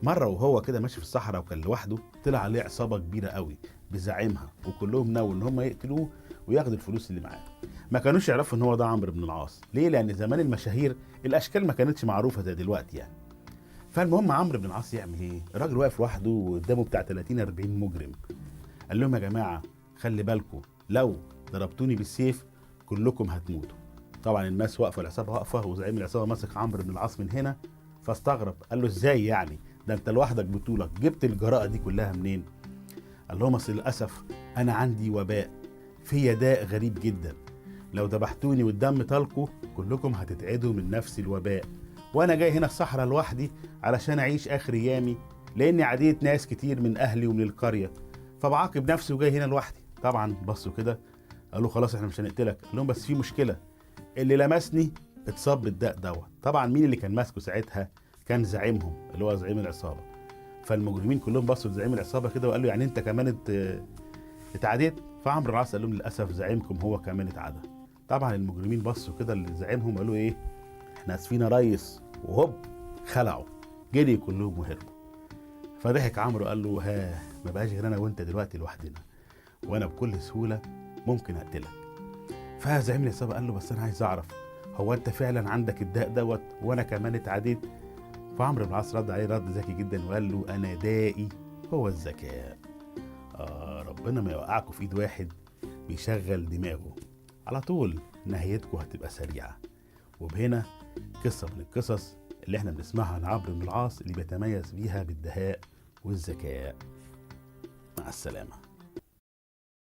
مرة وهو كده ماشي في الصحراء وكان لوحده، طلع عليه عصابة كبيرة قوي بزعيمها، وكلهم ناووا ان هم يقتلوه وياخدوا الفلوس اللي معاه. ما كانوش يعرفوا ان هو ده عمرو بن العاص. ليه؟ لان زمان المشاهير الاشكال ما كانتش معروفة زي دلوقتي يعني. فالمهم عمرو بن العاص يعمل ايه؟ الراجل واقف لوحده وقدامه بتاع 30 40 مجرم. قال لهم يا جماعة خلي بالكم، لو ضربتوني بالسيف كلكم هتموتوا. طبعا الناس واقفة، العصابة واقفة، وزعيم العصابة ماسك عمرو بن العاص من هنا، فاستغرب قال له ازاي يعني؟ ده انت لوحدك بطولك، جبت الجراءة دي كلها منين؟ قال لهم اصل للاسف انا عندي وباء، في داء غريب جدا، لو ذبحتوني والدم طالكوا كلكم هتتعدوا من نفس الوباء، وانا جاي هنا الصحراء لوحدي علشان اعيش اخر ايامي، لاني عديت ناس كتير من اهلي ومن القرية، فبعاقب نفسي وجاي هنا لوحدي. طبعا بصوا كده قالوا خلاص احنا مش هنقتلك. قال لهم بس في مشكلة، اللي لمسني اتصاب بالداء دوت. طبعا مين اللي كان ماسكه ساعتها؟ كان زعيمهم اللي هو زعيم العصابة. فالمجرمين كلهم بصوا لزعيم العصابة كده وقالوا يعني انت كمان اتعديت؟ فعمرو بن العاص قال لهم للاسف زعيمكم هو كمان اتعدى. طبعا المجرمين بصوا كده لزعيمهم وقالوا ايه؟ احنا اسفين يا ريس، وهوب خلعوا، جري كلهم وهربوا. فضحك عمرو قال له ها، ما بقاش غير انا وانت دلوقتي لوحدنا، وانا بكل سهولة ممكن اقتلك. فزعيم العصابة قال له بس انا عايز اعرف، هو انت فعلا عندك الداء دوت وانا كمان اتعديت؟ فعمرو بن العاص رد عليه رد ذكي جدا وقال له انا دائي هو الذكاء. ربنا ما يوقعكم في ايد واحد بيشغل دماغه على طول، نهايتكم هتبقى سريعة. وبهنا قصة من القصص اللي احنا بنسمعها عن عمرو بن العاص اللي بيتميز بيها بالدهاء والذكاء. مع السلامة.